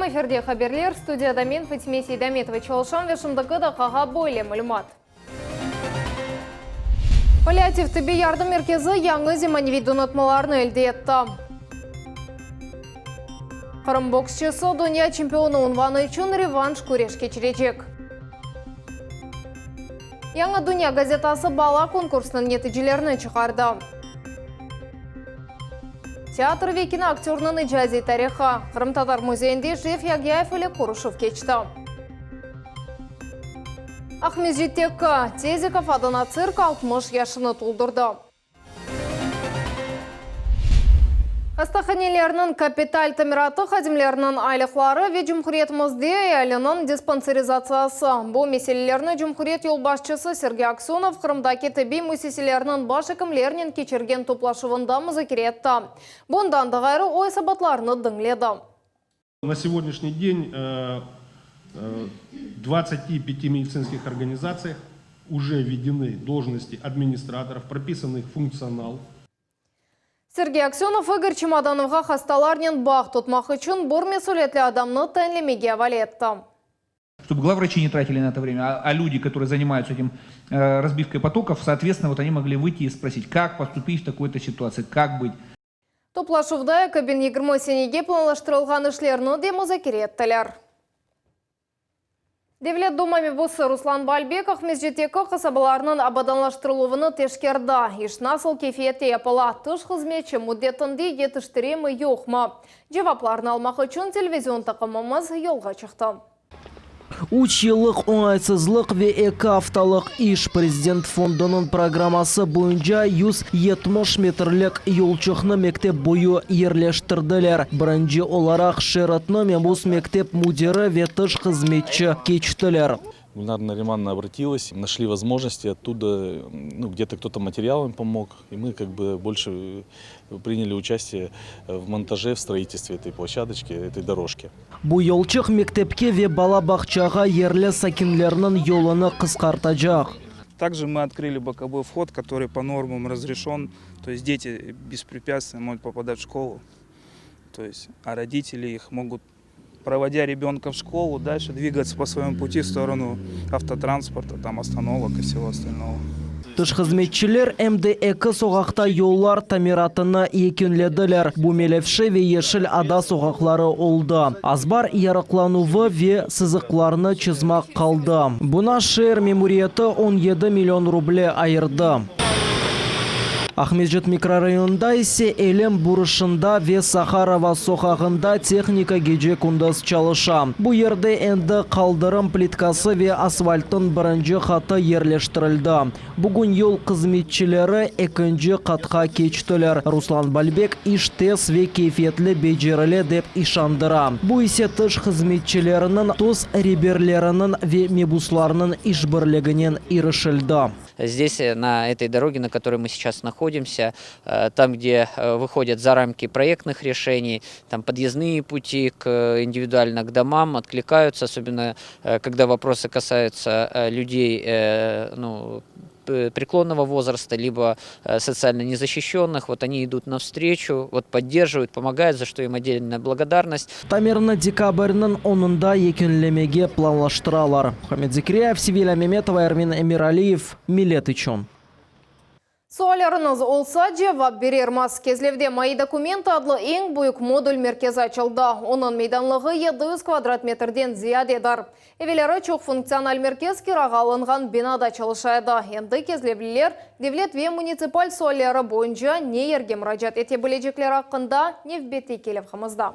aleyküm! Efirde haberler, studiyada men, Fatime Seydametova çalışam ve şimdiki daqqağa böyle malümat. Palliativ tibbiy yardım merkezi yañı zemaneviy donatmalarnı elde etti. Qırım boksçısı dünya çempionı unvanı içün revanş küreş keçirecek. Yañı dünya gazetası bala konkursınıñ neticelerini çıqardı. Teatr ve kino aktörınıñ icadiy tarihı. Qırımtatar müzeyinde Şerif Yagyayev ile körüşüv keçti. Aqmescitteki Tezikov adına tsirk 60 yaşını toldurdı. Hastahanelerniñ kapital tamiratı, hadimlerniñ aylıqları ve cumhuriyetimizde ealiniñ dispanserizatsiyası, bu meselelerni cumhuriyet yolbaşçısı Sergey Aksönov Qırımdaki tibbiy müessiselerniñ baş ekimlerinen keçirgen toplaşuvında muzakere etti. Bundan da ğayrı, o esabatlarnı diñledi. Na segodняшний день 25 медицинских организациях уже введены должности администраторов, прописан их функционал. Sergey Aksönov İgor Çemodanovğa hastalarnen bağ tutmaq içün bir mesülietli adamnı tayinlemege avale etti. Чтобы главврачи не тратили на это время, а люди, которые занимаются этим разбивкой потоков, соответственно, вот они могли выйти и спросить, как поступить в такой-то ситуации, как быть. Toplaşuvda 2020 senege planlaştırılğan işlerni de muzakere ettiler. Devlet Duma mebusı Ruslan Balbek Aqmescitteki qasabalarnıñ abadanlaştırıluvını teşkerdi. İş nasıl keyfiyette yapıla, tış hızmetçi müddetinde yetiştiremi yoqmı? Cevaplarnı almaq içün televizion taqımımız yolğa çıqtı. Üç yıllıq oñaytsızlıq ve eki aftalıq iş, Prezident fondunıñ programması boyunca 170 metrlik yolçuqnı mektep boyu yerleştirdiler. Birinci olaraq şeritni mebus mektep müdiri ve tış hızmetçi keçtiler. Gülnara Narimanovna обратилась, нашли возможности оттуда, ну, где-то кто-то материалом помог, и мы как бы больше приняли участие в монтаже, в строительстве этой площадочки, этой дорожки. Bu yolçıq mektepke ve bala bağçağa yerli sakinlerniñ yolunı qısqartacaq. Также мы открыли боковой вход, который по нормам разрешен, то есть дети беспрепятственно могут попадать в школу, то есть, а родители их могут, проводя ребенка в школу, дальше двигаться по своему пути в сторону автотранспорта, там остановок и всего остального. Tış hızmetçiler em de eki soqaqta yollar tamiratını yekünlediler, bu Melevşe ve Yeşil ada soqaqları oldı. Azbar yarıqlanuvı ve sızıqlarnı çızmaq qaldı. Buña şeer memuriyeti 17 million ruble ayırdı. Aqmescit mikrorayonında ise Elem buruşında ve Saharova soqağında tehnika gece-kündüz çalışa. Bu yerde endi qaldırım plitkası ve asfaltnıñ birinci qatı yerleştirildi. Bugün yol hızmetçileri ekinci qatqa keçtiler. Ruslan Balbek iş tez ve keyfiyetli becerile dep işandıra. Bu ise tış hızmetçileriniñ, TOS reberleriniñ ve mebuslarnıñ işbirliginen irişildi. Здесь, на этой дороге, на которой мы сейчас находимся, там, где выходят за рамки проектных решений, там подъездные пути к, индивидуально к домам откликаются, особенно когда вопросы касаются людей, ну, преклонного возраста, либо социально незащищенных, вот они идут навстречу, вот поддерживают, помогают, за что им отдельная благодарность. Tamirni dekabrniñ onunda yekünlemege planlaştıralar. Muhammed Zekiryayev, Sevilâ Memetova, Ervin Emiraliyev, Millet içün. Sualleriñiz olsa, cevap berermiz. Kezlevde Moi dokumentı adlı eñ büyük modul merkezi açıldı. Onıñ meydanlığı 700 kvadrat metrden ziyadedir. Evelleri çoq funktsional merkez kirağa alınğan binada çalışa edi. Endi kezlevliler devlet ve munitsipal sualleri boyunca ne yerge muracaat ete bilecekleri aqqında nevbetteki levhamızda.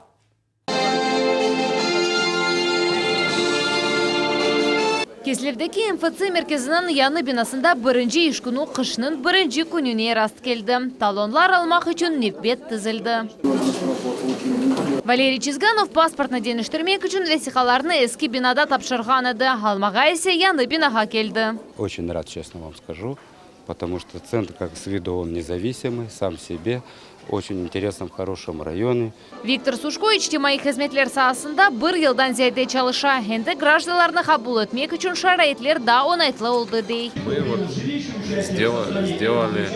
Kezlevdeki MFC merkeziniñ yañı binasında birinci iş künü qışnıñ birinci kününe rastkeldi. Talonlar almaq içün nevbet tizildi. Valeriy Çizganov pasportnı deñiştirmek içün vesiqalarnı eski binada tapşırğan edi, almağa ise yañı binağa keldi. Очень рад, честно вам скажу, потому что центр, как с виду, он независимый, сам себе, очень интересном, хорошем районе. Viktor Suşko içtimaiy hızmetler saasında bir yıldan ziyade çalışa. Endi grajdanlarnı qabul etmek içün şaraitler daa oñaytlı oldı, dey. Мы вот сделали.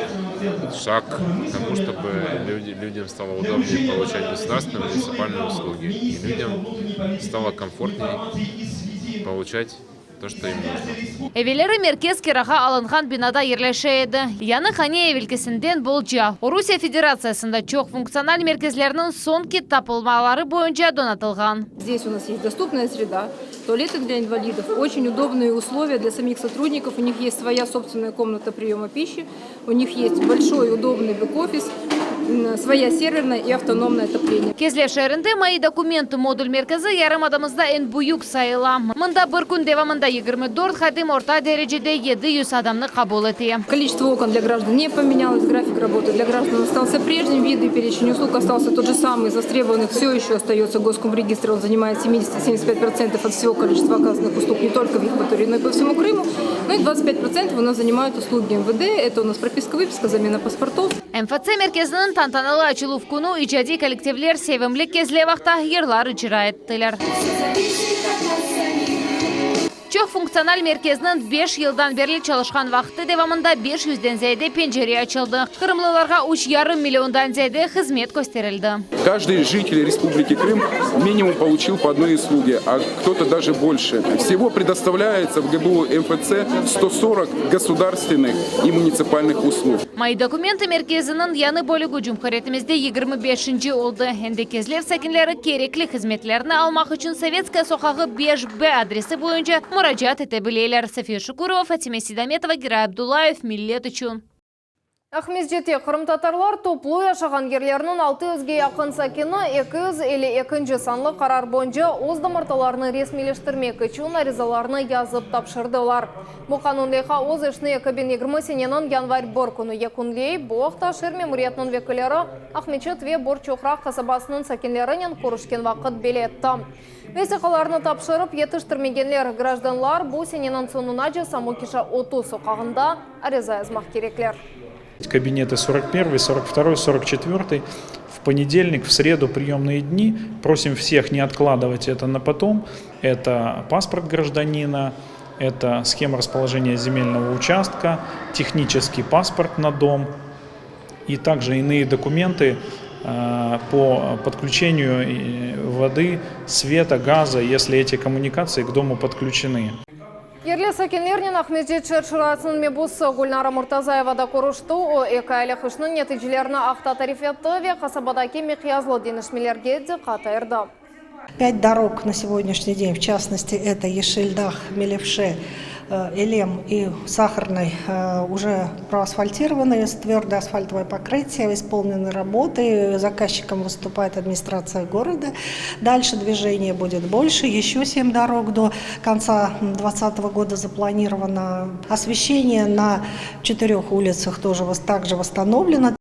Шаг к тому, чтобы люди, людям стало удобнее получать государственные муниципальные услуги. И людям стало комфортнее получать то, что им нужно. Evelleri merkez kirağa alınğan binada yerleşe edi. Yañı hane evelkisinden bolca. Rusiye Federatsiyasında çoq funktsional merkezlerniñ soñki tapılmaları boyunca donatılğan. Здесь у нас есть доступная среда, туалеты для инвалидов, очень удобные условия для самих сотрудников. У них есть своя собственная комната приема пищи, у них есть большой удобный бэк-офис, своя серверная и автономное отопление. Kezlev şeerinde Мои документы modul merkezi yarımadamızda eñ büyük sayıla. Mında bir kün devamında 24 hadim orta derecede 700 adamnı qabul ete. Количество окон для граждан не поменялось, график работы для граждан остался прежним, вид и перечень услуг остался тот же самый, востребованных все еще остается Госкомрегистр, он занимает 70-75% от всего количества оказанных услуг не только в Евпатории, но и по всему Крыму. Ну и 25% у нас занимают услуги МВД, это у нас прописка, выписка, замена паспортов. MFC merkeziniñ tantanalı açıluv künü icadiy kollektivler sevimli Kezlev aqta yırlar icra ettiler. Çoq funktsional merkezniñ 5 yıldan berli çalışqan vaqtı devamında 500-den ziyade pencere açıldı. Qırımlılarğa 3,5 milliondan ziyade hızmet kösterildi. Каждый житель Республики Крым минимум получил по одной услуге, а кто-то даже больше. Всего предоставляется в ГБУ МФЦ 140 государственных и муниципальных услуг. Мои документы merkeziniñ yañı bölügi cumhuriyetimizde 25 oldı. Endi Kezlev sakinleri kerekli hızmetlerni almaq içün Sovetskaya soqağı 5B adresi boyunca muracaat ete bileler. Safiye Şukurova, Fatime Sidametova, Giray Abdullayev, Millet içün. Aqmescitte qırımtatarlar toplu yaşağan yerlerniñ 600-ge yaqın sakini 252 sanlı qarar boyunca öz damartılarını resmiyleştirmek içün arizalarını yazıp tapşırdılar. Bu qanun leyha öz işini 2020 seneniñ yanvar 1 künü yekünley. Bu aqta şeer memuriyetiniñ vekilleri Aqmeçit ve Borçoqraq qasabasınıñ sakinlerinen körüşken vaqıt belli etti. Vesiqalarnı tapşırıp yetiştirmegenler grajdanlar bu seneniñ soñunace Samokişa 30 soqağında ariza yazmaq kerekler. Кабинеты 41, 42, 44. В понедельник, в среду приемные дни. Просим всех не откладывать это на потом. Это паспорт гражданина, это схема расположения земельного участка, технический паспорт на дом и также иные документы э, по подключению э, воды, света, газа, если эти коммуникации к дому подключены. Yerli sakinlernen Aqmescit şeer şurasınıñ mebusı Gülnara Murtazayeva da körüşti. O, eki aylıq işniñ neticelerini aqta tarif etti ve qasabadaki miqyaslı deñişmelerge diqqat ayırdı. Пять дорог на сегодняшний день, в частности, это Ешильдах, Мелевше, э, Элем и Сахарный, э, уже проасфальтированы, твердое асфальтовое покрытие, исполнены работы, заказчиком выступает администрация города. Дальше движение будет больше, еще семь дорог до конца 2020 года запланировано. Освещение на четырех улицах тоже также восстановлено.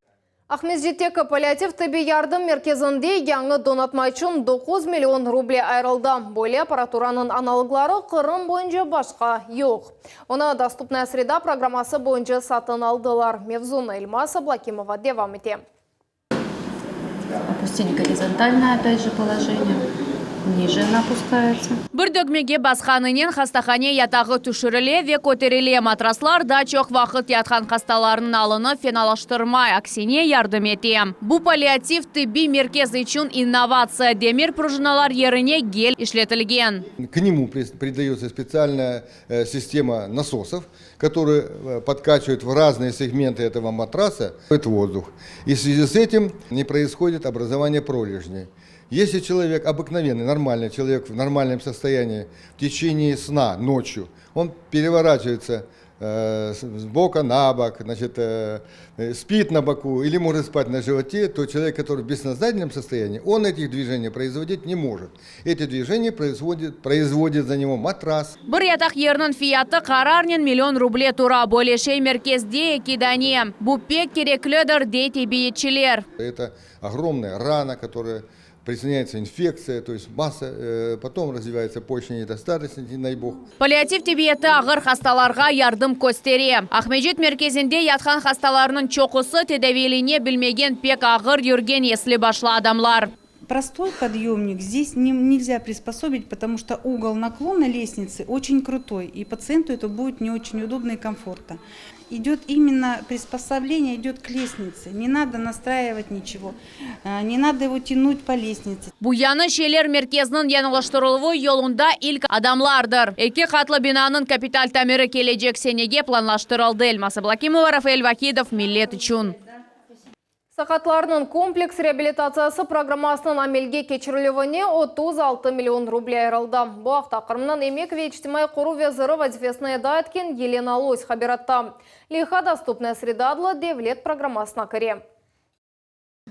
Aqmescitteki palliativ tibbiy yardım merkezinde yañı donatma içün 9 million ruble ayırıldı. Böyle apparaturanıñ analogları Qırım boyunca başqa yoq. Onı «Доступная среда» programması boyunca satın aldılar. Mevzunı Elmaz Ablakimova devam ete. Опустить горизонтальное опять же положение. Ниже она опускается. Bir dögmege basqanınen hastahane yatağı tüşürile ve köterile. Matraslar da çoq vaqıt yatqan hastalarnıñ alını fenalaştırmay, aksine yardım ete. Bu palliativ tibbiy merkez içün innovatsiya demir prujinalar yerine gel işletilgen. К нему придается специальная э, система насосов, которые э, подкачивают в разные сегменты этого матраса этот воздух. И в связи с этим не происходит образование пролежней. Если человек обыкновенный, нормальный человек в нормальном состоянии в течение сна ночью, он переворачивается э, с бока на бок, значит, э, э, спит на боку или может спать на животе, то человек, который в бессознательном состоянии, он этих движений производить не может. Эти движения производит, производит за него матрас. Bir yataq yeriniñ fiyatı qararnen million ruble tura. Böyle şey merkezde eki dane. Bu pek kereklidir, dey tibbiyetçiler. Это огромная рана, которая присоединяется инфекция, то есть масса, э, потом развивается почечная недостаточность, не дай бог. Palliativ tibbiyeti ağır hastalarğa yardım köstere. Aqmescit merkezinde yatqan hastalarnıñ çoqusı tedaviylene bilmegen pek ağır yürgen esli başlı adamlar. Простой подъемник здесь нельзя приспособить, потому что угол наклона лестницы очень крутой, и пациенту это будет не очень удобно и комфортно. Идет именно приспособление, идет к лестнице. Не надо настраивать ничего, не надо его тянуть по лестнице. Bu yañı şeyler merkezniñ yañılaştırıluvı yolunda ilk adımlardır. Eki qatlı binanıñ kapital tamiri kelecek senege planlaştırıldı. Elmaz Ablakimova, Rafael Vahidov, Millet içün. Saqatlarnıñ kompleks reabilitatsiyası programmasınıñ amelge keçirilüvine 36 million ruble ayırıldı. Bu aqta Qırımnıñ emek ve içtimaiy qoruv veziri vazifesini eda etken Yelena Lozь haber etti. Leyha Доступная среда adlı devlet programmasına kire.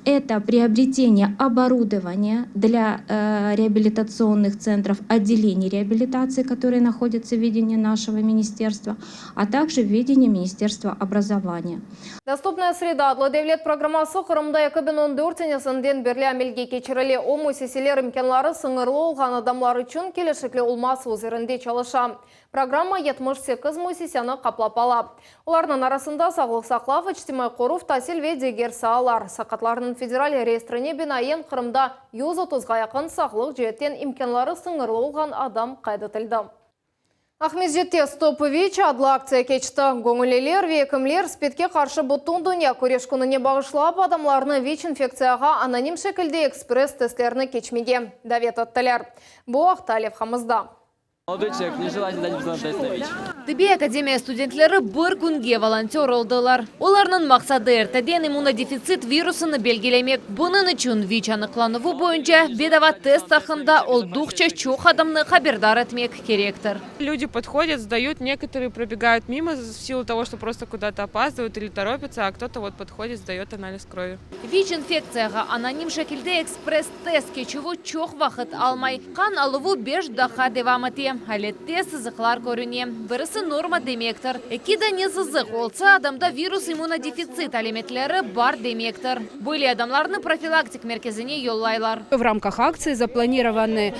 Это приобретение оборудования для э, реабилитационных центров, отделений реабилитации, которые находятся в ведении нашего министерства, а также в ведении Министерства образования. Доступная среда adlı devlet programması Qırımda 2014 senesinden berli amelge keçirile. O müessiseler imkânları sıñırlı olğan adamlar içün kelişikli olması üzerinde çalışa. Programma 78 müessiseni qaplap ala. Olarnıñ arasında sağlıq saqlav, içtimaiy qoruv, tasil ve diger saalar. Saqatlarnıñ federal reyestrine binaen Qırımda 130-ğa yaqın sağlıq ceetten imkânları sıñırlı olğan adam qayd etildi. Aqmescitte Stop VİÇ adlı aktsiya keçti. Göñülliler ve ekimler SPIDke qarşı bütün dünya küreş kününe bağışlap, adamlarnı VİÇ infektsiyağa anonim şekilde ekspress testlerini keçmege davet ettiler. Bu aqta levhamızda. Молодой человек, не желаете сдать тест на ВИЧ? Tıbbiy akademiya studentleri bir künge volontör oldılar. Olarnıñ maqsadı erteden immunodefitsit virusını belgilemek. Bunıñ içün VİÇ anıqlanuvı boyunca bedava test aqqında olduqça çoq adamnı haberdar etmek kerektir. Люди подходят, сдают, некоторые пробегают мимо в силу того, что просто куда-то опаздывают или торопятся, а кто-то вот подходит, сдает анализ крови. VİÇ infektsiyağa anonim şekilde ekspress test keçüvi çoq vaqıt almay. Qan aluvı 5 daqqa devam ete. Alette sızıqlar körüne. Birisi norma demektir. Eki dane sızıq olsa, adamda virus immunodefitsit alâmetleri bar demektir. Böyle adamlarnı profilaktik merkezine yollaylar. В рамках акции запланированы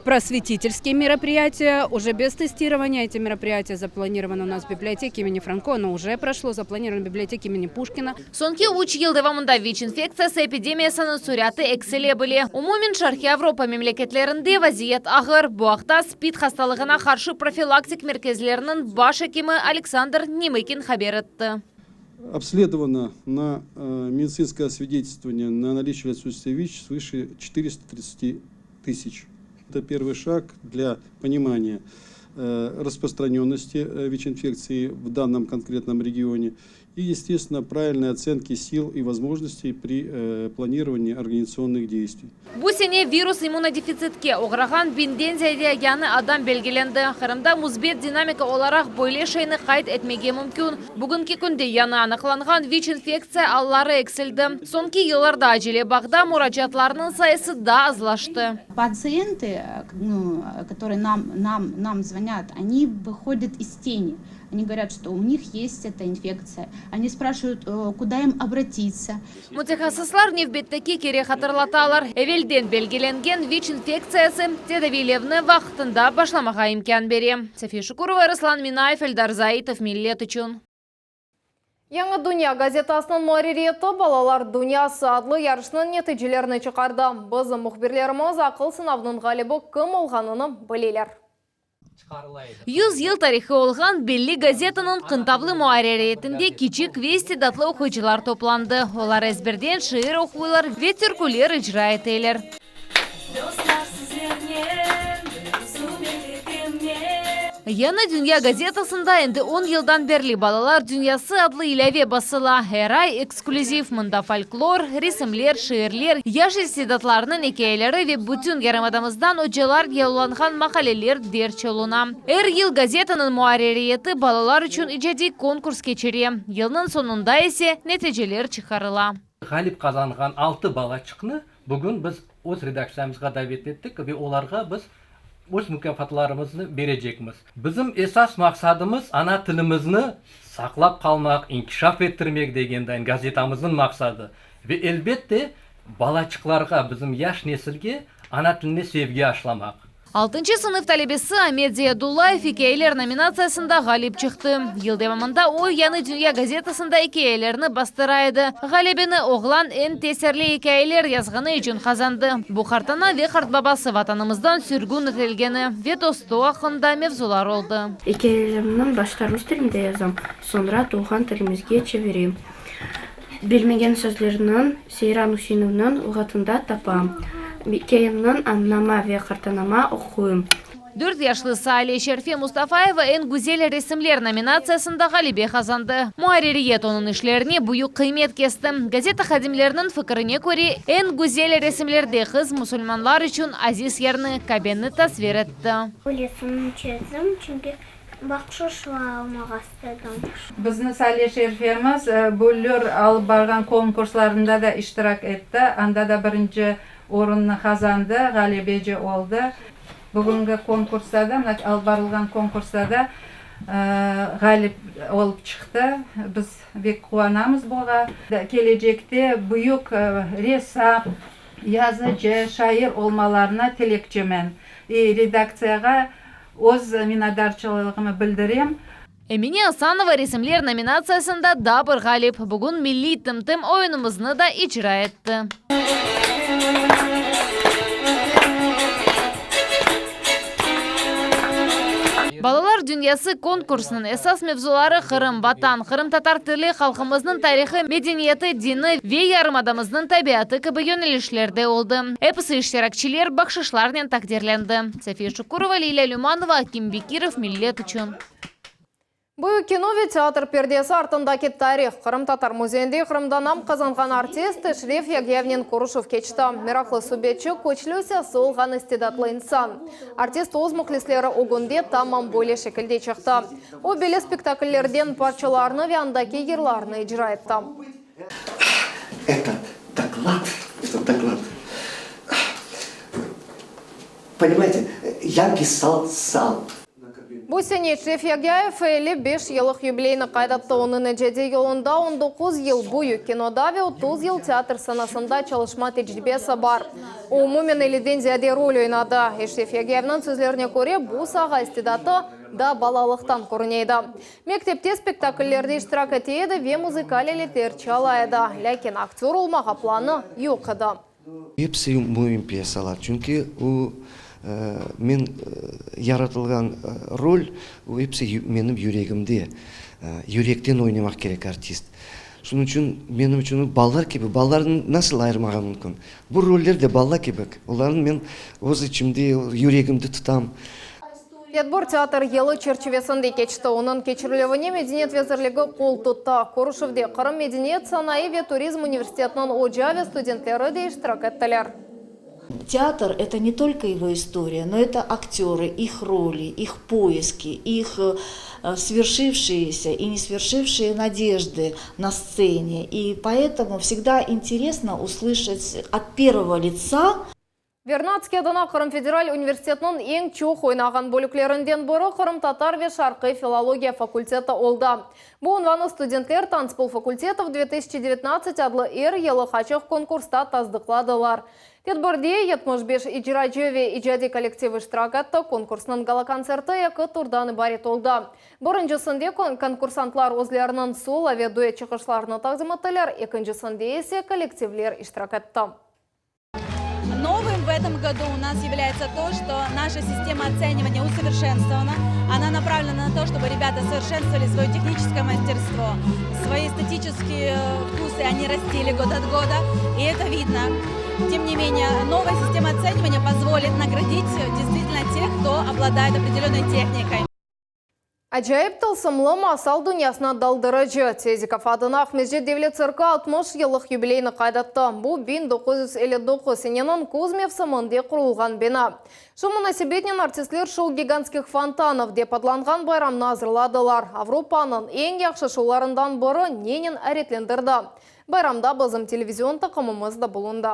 просветительские мероприятия, уже без тестирования. Эти мероприятия запланированы у нас в библиотеке имени Франко, оно уже прошло, запланировано в библиотеке имени Пушкина. Soñki üç yıl devamında VİÇ infektsiyası epidemiyasınıñ sürati eksile bile. Umumen Şarqiy Avropa memleketlerinde vaziyet ağır. Bu aqta SPID hastalığına qarşı profilaktik merkezleriniñ baş ekimi Aleksandr Nemıkin haber etti. Обследовано на э, медицинское освидетельствование на наличие или отсутствие ВИЧ свыше 430 тысяч. Это первый шаг для понимания э, распространенности э, ВИЧ-инфекции в данном конкретном регионе и, естественно, правильной оценки сил и возможностей при э, планировании организационных действий. Bu sene virus immunodefitsitke oğrağan biñden ziyade yañı adam belgilendi. Qırımda müsbet dinamika olaraq böyle şeyni qayd etmege mümkün. Bugünki künde yañı anıqlanğan VİÇ infektsiya alları eksildi. Soñki yıllarda acele bağda muracaatlarnıñ sayısı da azlaştı. Пациенты, ну, которые нам, нам, нам звонят, они выходят из тени. Они говорят, что у них есть эта инфекция. Они спрашивают, э, куда им обратиться. Mütehassıslar nevbetteki kere hatırlatalar. Evelden belgilengen VİÇ infektsiyası tedaviylevni vaqtında başlamağa imkân bere. Safiye Şukurova, Ruslan Minayev, Eldar Zaitov, Millet içün. Yañı Dünya gazetasınıñ muarririyeti Balalar dünyası adlı yarışnıñ neticelerini çıqardı. Bizim mühbirlerimiz aqıl sınavınıñ ğalibi kim olğanını bileler. 100 yıl tarihı olğan belli gazetanıñ qıntavlı muarririyetinde kiçik ve istidatlı oquyıcılar toplandı. Olar ezberden şiir oquylar ve türküler icra eteler. Dostlar sizlernen subet Yañı Dünya gazetasında endi 10 yıldan berli Balalar dünyası adlı ilâve basıla. Er ay eksklüziv mında folklor, resimler, şiirler, yaş istidatlarnıñ ikâyeleri ve bütün yarımadamızdan ocalar yollanğan maqaleler derc oluna. Er yıl gazetanıñ muarririyeti balalar içün icadiy konkurs keçire. Yılnıñ soñunda ise neticeler çıqarıla. Ğalip qazanğan altı balaçıqnı bugün biz öz redaktsiyamızğa davet ettik ve olarğa biz öz mukâfatlarımıznı berecekmiz. Bizim esas maqsadımız ana tilimizni saqlap qalmaq, inkişaf ettirmek degendayin gazetamıznıñ maqsadı. Ve elbette balaçıqlarğa, bizim yaş nesilge ana tiline sevgi aşlamaq. Altıncı sınıf talebesi Amet Ziyadullayev ikâyeler nominatsiyasında ğalip çıqtı. Yıl devamında o, Yañı dünya gazetasında ikâyelerini bastıra edi. Ğalebeni oğlan eñ tesirli ikâyeler yazğanı içün qazandı. Bu qartana ve qartbabası Vatanımızdan sürgün etilgeni ve dostu aqqında mevzular oldı. İkâyelerimni başta rus tilinde yazam, soñra tuvğan tilimizge çevirem. Bilmegen sözlerniñ Seyran Üseinovnıñ luğatında tapam. İkâyemniñ anama ve qartanama oquyım. Dört yaşlı Saale Şerfe Mustafayeva Eñ güzel resimler nominatsiyasında ğalebe qazandı. Muarririyet onıñ işlerine büyük qıymet kesti. Gazeta hadimleriniñ fikirine köre, eñ güzel resimlerde qız musulmanlar içün aziz yerni, Kabeni tasvir etti. Resimni çezdim, çünki bahşış almağa istedim. Bizni Sale Şerfemiz Büllür alıp barğan konkurslarında da iştirak etti, anda da birinci orunnı qazandı, ğalebeci oldı. Bugüngi konkursta da, mına alıp barılğan konkursta da ğalip olıp çıqtı. Biz bek quvanamız buğa. Kelecekte büyük ressam, yazıcı, şair olmalarına tilekçimen. İ redaktsiyağa öz minnetdarçılığımı bildirem. Emine Asanova resimler nominatsiyasında daa bir ğalip, bugün milliy Tım-tım oyunımıznı da icra etti. Balalar dünyası konkursınıñ esas mevzuları Qırım, Vatan, qırımtatar tili, halqımıznıñ tarihı, medeniyeti, dini ve yarımadamıznıñ tabiatı kibi yönelişlerde oldı. Episi iştirakçiler bahşışlarnen taqdirlendi. Safiye Şukurova, Lilâ Lümanova, Akim Bekirov, Millet içün. Büyük kino ve teatr perdesi artındaki tarih, Qırımtatar müzeyinde Qırımda nam qazanğan artist Eşref Yagiyevnen körüşüv keçti. Meraqlı subetçi, küçlü sesi olğan istidatlı insan. Artist öz mühlisleri ögünde tamam böyle şekilde çıqtı. O, belli spektakllerden parçalarnı ve andaki yırlarnı icra etti. Etot doklad, etot doklad, Ponimayete, ya pisal sam. Bu sene Eşref Yagyayev 55 yıllıq yubileyini qayd etti. Onıñ icadiy yolunda 19 yıl büyük kinoda ve 30 yıl teatr sanasında çalışma tecribesi bar. O, umumen elliden ziyade rol oynadı. Eşref Yagiyevniñ sözlerine köre, bu sağa istidatı daa balalıqtan körüne edi. Mektepte spektakllerde iştirak ete edi ve muzıkal aletler çala edi. Lâkin aktör olmağa planı yoq edi. Episi müim pyesalar, çünki o, men yaratılğan rol, o episi menim yüregimde. Yürekten oynamaq kerek artist. Şunıñ içün menim içün o balalar kibi, balalarnı nasıl ayırmağa mümkün? Bu roller de bala kibi, olarnı men öz içimde, yüregimde tutam. Tedbir Teatr yılı çerçivesinde keçti. Onıñ keçirilüvine Medeniyet vezirligi qol tuttı. Körüşüvde Qırım medeniyet, sanayı ve turizm universitetiniñ oca ve studentleri de iştirak ettiler. Teatr, eto ne tolko ego istoriya, no eto aktörı, ih roli, ih poiski, ih sverşivşiyesâ i ne sverşivşiye nadejdı na stsene. I poetomu vsegda interesno uslışat ot pervogo litsa. Vernadskiy adına Qırım federal universitetiniñ eñ çoq oynağan bölüklerinden biri qırımtatar ve şarqiy filologiya fakulteti oldı. Bu unvanı studentler Tantsbol fakultetov 2019 adlı er yıllıq açıq konkursta tasdıqladılar. Tedbirde 75 icracı ve icadiy kollektiv iştirak etti. Konkursnıñ gala-kontserti eki turdan ibaret oldı. Birincisinde konkursantlar özleriniñ solo ve duet çıqışlarını taqdim ettiler, ekincisinde ise kollektivler iştirak etti. Novым в этом году у нас является то, что наша система оценивания усовершенствована. Она направлена на то, чтобы ребята совершенствовали свое техническое мастерство, свои эстетические вкусы они растили год от года, и это видно. Тем не менее, новая система оценивания позволит наградить действительно тех, кто обладает определенной техникой. Acayip tılsımlı masal dünyasına daldırıcı Tezikov adına Aqmescit devlet tsirki 60 yıllıq yubileyini qayd etti. Bu, 1959 seneniñ küz mevsiminde qurulğan bina. Şu munasebetnen artistler Şou gigantskih fontanov dep adlanğan bayramnı azırladılar. Avropanıñ eñ yahşı şoularından biri nenen ayretlendirdi? Bayramda bizim televizion taqımımız da bulundı.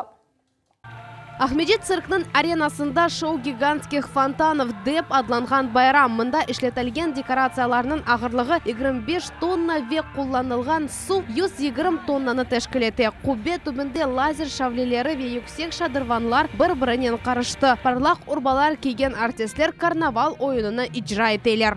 Aqmescit tsirkniñ arenasında Şou gigantskih fontanov dep adlanğan bayram. Mında işletilgen dekoratsiyalarnıñ ağırlığı 25 tonna ve qullanılğan suv 120 tonnanı teşkil ete. Qubbe tübünde lazer şavleleri ve yüksek şadırvanlar bir-birinen qarıştı. Parlaq urbalar kiygen artistler karnaval oyunını icra eteler.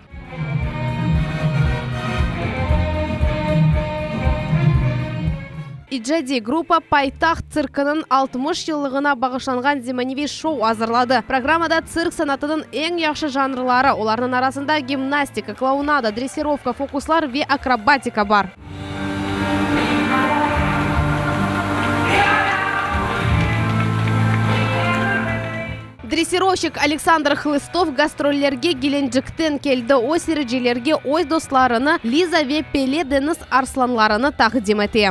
İcadiy gruppa paytaht tsirkiniñ 60 yıllığına bağışlanğan zemaneviy şou azırladı. Programmada tsirk sanatınıñ eñ yahşı janrları, olarnıñ arasında gimnastika, klounada, dressirovka, fokuslar ve akrobatika bar. Dressirovşik Aleksandr Hlıstov gastrollerge Gelendzikten keldi. O, seyircilerge öz dostlarını, Liza ve Pele deñiz arslanlarını taqdim ete.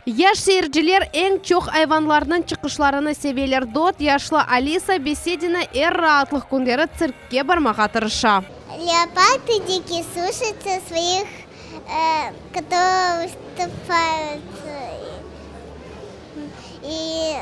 Yaş seyirciler eñ çoq ayvanlarnıñ çıqışlarını seveler. Dört yaşlı Alisa Besedina er raatlıq künleri tsirkke barmağa tırışa. Leopard и дикий слушаются своих Которые выступают и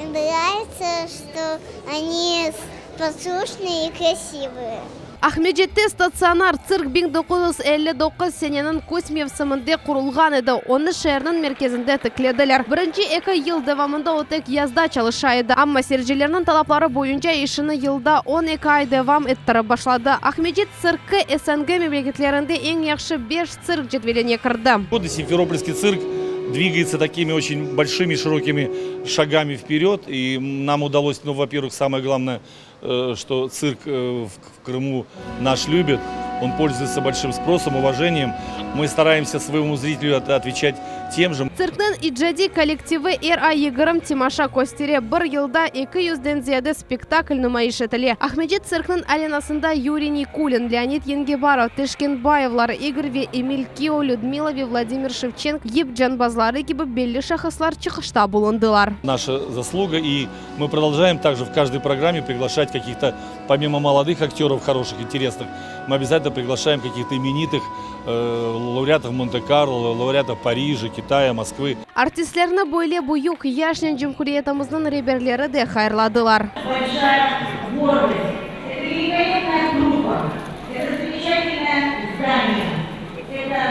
нравится, что они послушные и красивые. Aqmescitte statsionar tsirk 1959 seneniñ küz mevsiminde qurulğan edi, onı şeerniñ merkezinde tiklediler. Birinci eki yıl devamında o tek yazda çalışa edi, amma seyircilerniñ talapları boyunca işini yılda 12 ay devam ettirip başladı. Aqmescit Tsirki SNG memleketlerinde eñ yahşı beş tsirk cedveline kirdi. Simferopolskiy tsirk двигается такими очень большими широкими шагами вперед. И нам удалось, ну, во-первых, самое главное, что цирк в Крыму наш любит. Он пользуется большим спросом, уважением. Мы стараемся своему зрителю отвечать тем же. Tsirkniñ icadiy kollektivi er ay 20 temaşa köstere, bir yılda eki yüzden ziyade spektakl numayış etile. Aqmescit tsirkniñ arenasında Yuriy Nikulin, Leonid Yengebarov, Teşkenbayevlar, İgor ve Emil Kio, Lüdmila ve Vladimir Şevçenko, yip canbazları kibi belli şahıslar çıqışta bulundılar. Наша заслуга, и мы продолжаем также в каждой программе приглашать каких-то, помимо молодых актеров, хороших, интересных, мы обязательно приглашаем каких-то именитых лауреатов Монте-Карло, лауреатов Парижа, Китая, Москвы. Artistlerni böyle büyük yaşnen cumhuriyetimizniñ reberleri de hayırladılar. Большая гордость. Это великолепная труппа, это замечательное здание, это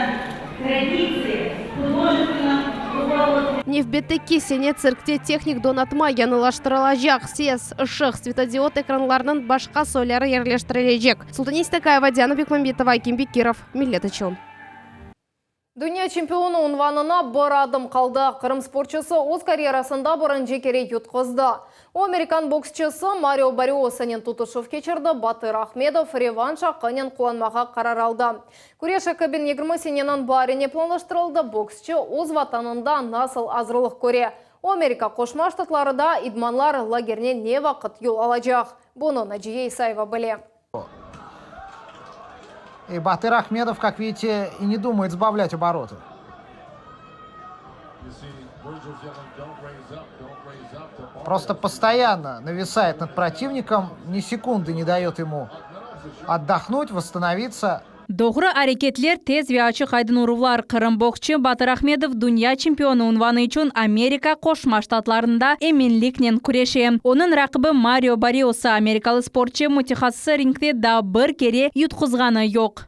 традиции художественном руководстве. Nevbetteki sene tsirkte tehnik donatma yañılaştırılacaq, ses, ışıq, svetodiod ekranlarnıñ başqa soyları yerleştirilecek. Sultane Seytakayeva, Diana Bekmambetova, Akim Bekirov, Millet içün. Dünya çempionı unvanına bir adım qaldı. Qırım sportçusı öz karyerasında birinci kere yutquzdı. O, amerikan boksçısı Mario Barriosanen tutuşuv keçirdi, Batır Ahmedov revanş aqqınen qullanmağa qarar aldı. Küreş 2020 seneniñ baarine planlaştırıldı. Boksçı öz vatanında nasıl azırlıq köre? O, Amerika Qoşma Ştatlarında idmanlar lagerine ne vaqıt yol alacaq? Bunı Naciye İsayeva bile. И Батыр Ахмедов, как видите, и не думает сбавлять обороты. Просто постоянно нависает над противником, ни секунды не дает ему отдохнуть, восстановиться. Doğru areketler, tez ve açıq-aydın uruvlar. Qırım boksçı Batır Ahmedov dünya çempionı unvanı içün Amerika Qoşma Ştatlarında eminliknen küreşe. Onıñ raqibi Mario Barriosa, amerikalı sportçı mütehassısı ringde daa bir kere yutquzğanı yoq.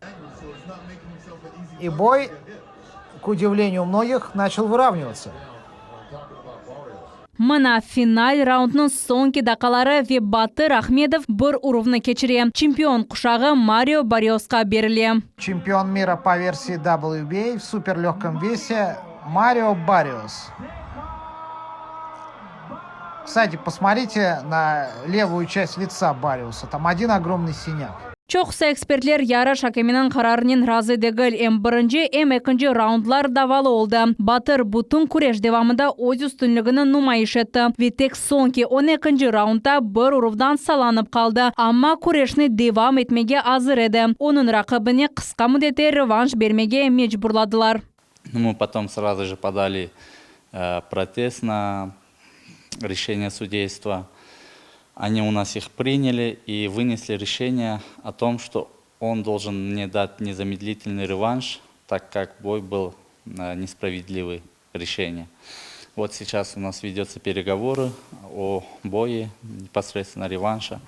И бой, к удивлению многих, начал выравниваться. Mına final raundnıñ soñki daqqaları ve Batır Ahmedov bir uruvnı keçire. Çempion quşağı Mario Barriosqa berile. Чемпион мира по версии WBA в суперлегком весе Марио Барриос. Кстати, посмотрите на левую часть лица Барриоса. Там один огромный синяк. Çoqusı ekspertler yarış akeminiñ qararınen razı degil. Em birinci, em ekinci raundlar davalı oldı. Batır bütün küreş devamında öz üstünligini numayış etti ve tek soñki 12-nci raundda bir uruvdan sallanıp qaldı, amma küreşni devam etmege azır edi. Onıñ raqibine qısqa müddette revanş bermege mecburladılar. Мы потом сразу же подали протест на решение судейства. Они у нас их приняли и вынесли решение о том, что. Он должен мне дать незамедлительный реванш, так как бой был несправедливый решение. Вот сейчас у нас ведется переговоры о бое, непосредственно реванша.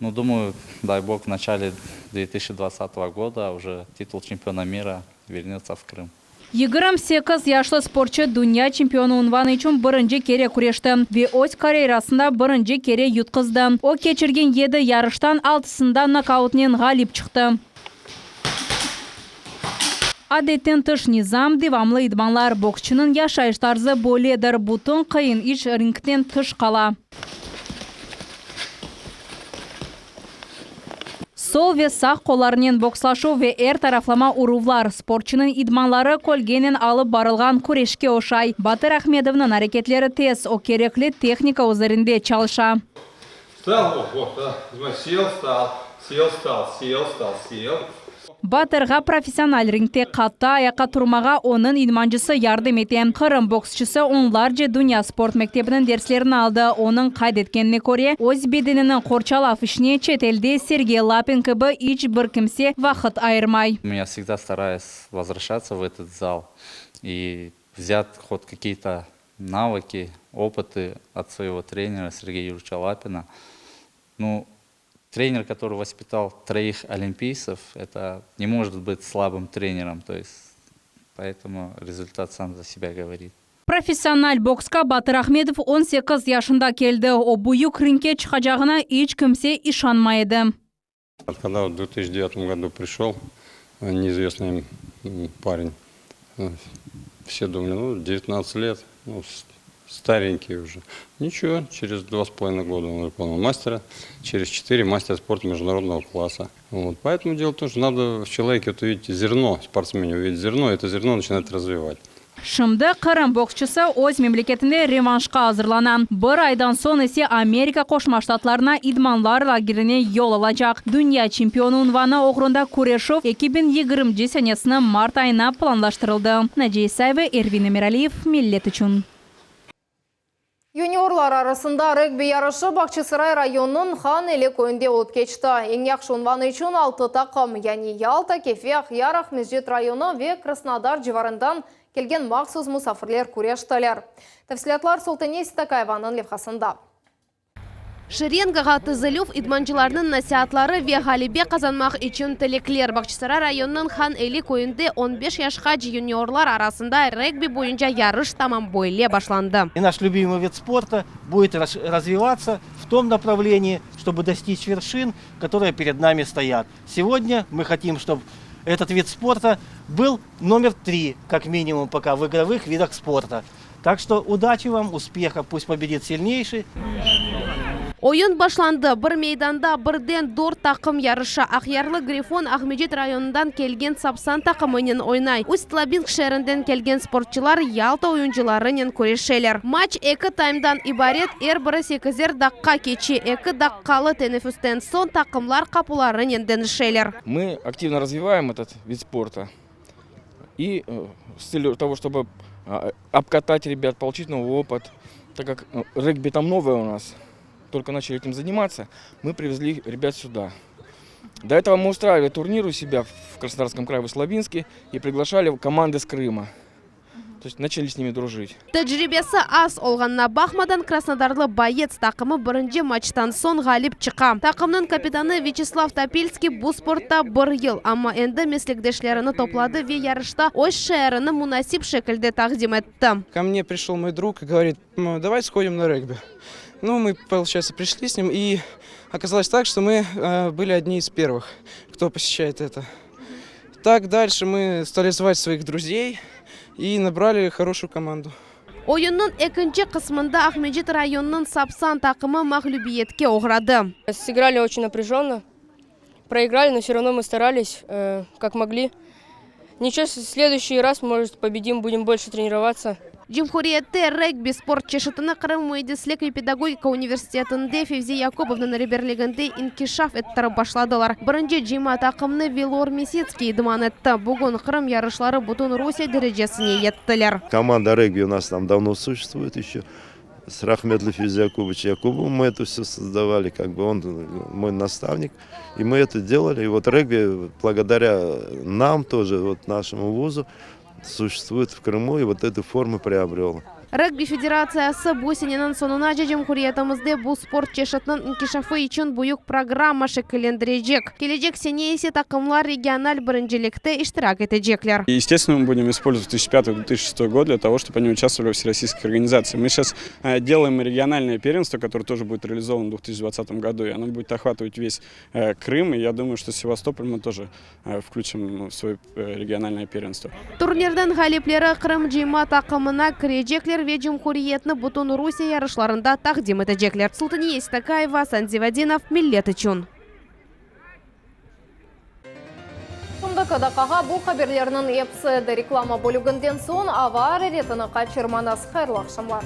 Ну, думаю, дай бог, в начале 2020 года уже титул чемпиона мира вернется в Крым. 28 yaşlı sportçı dünya çempionı unvanı içün birinci kere küreşti ve öz karyerasında birinci kere yutquzdı. O, keçirgen yedi yarıştan altısında nokautnen ğalip çıqtı. Adetten tış nizam, devamlı idmanlar, boksçunıñ yaşayış tarzı böyledir, bütün qıyın iş ringten tış qala. Sol ve sağ qollarınen bokslaşuv ve er taraflama uruvlar, sportçunıñ idmanları kölgenen alıp barılğan küreşke oşay. Batır Ahmedovnıñ areketleri tez, o kerekli tehnika üzerinde çalışa. Batırğa professional ringte qattı ayaqqa turmağa onıñ idmancısı yardım ete. Qırım boksçısı onlarca dünya sport mektebiniñ derslerini aldı. Onıñ qayd etkenine köre, öz bedenini qorçalav işine çetelde Sergey Lapin kibi iç bir kimse vaqıt ayırmay. Ya vsegda starayus vozvraşatsya v etot zal i vzyat hot kakiye-to Навыки, опыты от своего тренера Сергея Юрьевича Лапина. Ну, тренер, который воспитал троих олимпийцев, это не может быть слабым тренером. То есть, поэтому результат сам за себя говорит. Professional boksqa Batır Ahmedov 18 yaşında keldi. O, büyük ringke çıqacağına iç kimse işanmay edi. Когда в 2009 году пришел неизвестный парень, все думали, ну, 19 лет, ну, старенький уже. Ничего, через два с половиной года он выполнил мастера, через четыре мастер спорта международного класса. Вот. Поэтому дело в том, что надо в человеке вот увидеть зерно, спортсмене увидеть зерно, и это зерно начинает развивать. Şimdi Qırım boksçusı öz memleketinde revanşqa azırlana, bir aydan soñ ise Amerika Qoşma Ştatlarına idmanlar lagerine yol alacaq. Dünya çempionı unvanı oğrunda küreşüv 2020 senesiniñ mart ayına planlaştırıldı. Naciye İsayeva, Ervin Emiraliyev, Millet içün. Yuniorlar arasında regbi yarışı Bağçasaray rayonınıñ Han Eli köyünde olıp keçti. Eñ yahşı unvanı içün altı taqım, yani Yalta, Kefe, Aqyar, Aqmescit rayonı ve Krasnodar civarından kelgen mahsus musafirler küreştiler. Tafsilâtlar Sultane Sitakayevanıñ levhasında. Şerengağa tizilüv, idmancılarnıñ nasiatları ve ğalebe qazanmaq içün tilekler. Bağçasaray rayonınıñ Han Eli köyünde on beş yaşqace yuniorlar arasında regbi boyunca yarış tamam böyle başlandı. И наш любимый вид спорта будет развиваться в том направлении, чтобы достичь вершин, которые перед нами стоят. Сегодня мы хотим, чтоб этот вид спорта был номер три, как минимум, пока в игровых видах спорта. Так что удачи вам, успеха, пусть победит сильнейший. Oyun başlandı. Bir meydanda birden dört taqım yarışa. Aqyarlı Grifon Aqmescit rayonından kelgen Sapsan taqımınen oynay. Ust-Labinsk şeerinden kelgen sportçılar Yalta oyuncılarınen küreşeler. Matç eki taymdan ibaret, er biri sekizer daqqa keçe. Eki daqqalı teneffüsten soñ taqımlar qapularınen deñişeler. Мы активно развиваем этот вид спорта и с целью того, чтобы обкатать ребят, получить новый опыт, так как регби там новое у нас, только начали этим заниматься, мы привезли ребят сюда. До этого мы устраивали турнир у себя в Краснодарском крае в Усть-Лабинске и приглашали команды с Крыма. То есть начали с ними дружить. Tecribesi az olğanına baqmadan, krasnodarlı Boyets taqımı birinci matçtan soñ ğalip çıqa. Taqımnıñ kapitanı Vyaçeslav Topilskiy bu sportta bir yıl, amma endi meslekdeşlerini topladı ve yarışta öz şeerini munasip şekilde taqdim etti. Ко мне пришел мой друг и говорит, давай сходим на регби. Ну, мы, получается, пришли с ним, и оказалось так, что мы были одни из первых, кто посещает это. Так дальше мы стали звать своих друзей и набрали хорошую команду. Oyunnıñ ekinci qısmında Aqmescit rayonınıñ Sapsan taqımı mağlübiyetke oğradı. Сыграли очень напряженно, проиграли, но все равно мы старались, как могли. Ничего, в следующий раз, может, победим, будем больше тренироваться. Cumhuriyette regbi sport çeşitini Qırım müendislik ve pedagogika universitetinde Fevzi Yakubovnıñ reberliginde inkişaf ettirip başladılar. Birinci cıyma taqımnı Vilor Mesitskiy idman etti. Bugün Qırım yarışları bütün Rusiye derecesine yettiler. Команда регби у нас там давно существует еще. С rahmetli Fevzi Yakubович Якубовым мы это все создавали, как бы он мой наставник, и мы это делали. И вот регби, благодаря нам тоже, вот нашему вузу, существует в Крыму и вот эту форму приобрел. Regbi federatsiyası bu seneniñ soñunace cumhuriyetimizde bu sport çeşitiniñ inkişafı içün büyük programma şekillendirecek. Kelecek sene ise taqımlar regional birincilikte iştirak etecekler. Естественно, мы будем использовать 2005-2006 год для того, чтобы они участвовали в всероссийских организациях. Мы сейчас делаем региональное первенство, которое тоже будет реализовано в 2020 году, и оно будет охватывать весь Крым, и я думаю, что Севастополь мы тоже включим в свое региональное первенство. Turnirniñ ğalipleri Qırım cıyma taqımına kirecekler ve cumhuriyetni bütün Rusiye yarışlarında taqdim etecekler. Sultaniye Seytakayeva, Asan Zivadinov, Millet içün. Şimdiki daqqağa bu haberlerniñ episi edi. Reklama bölüginden soñ ava araretini qaçırmañız. Hayırlı aqşamlar!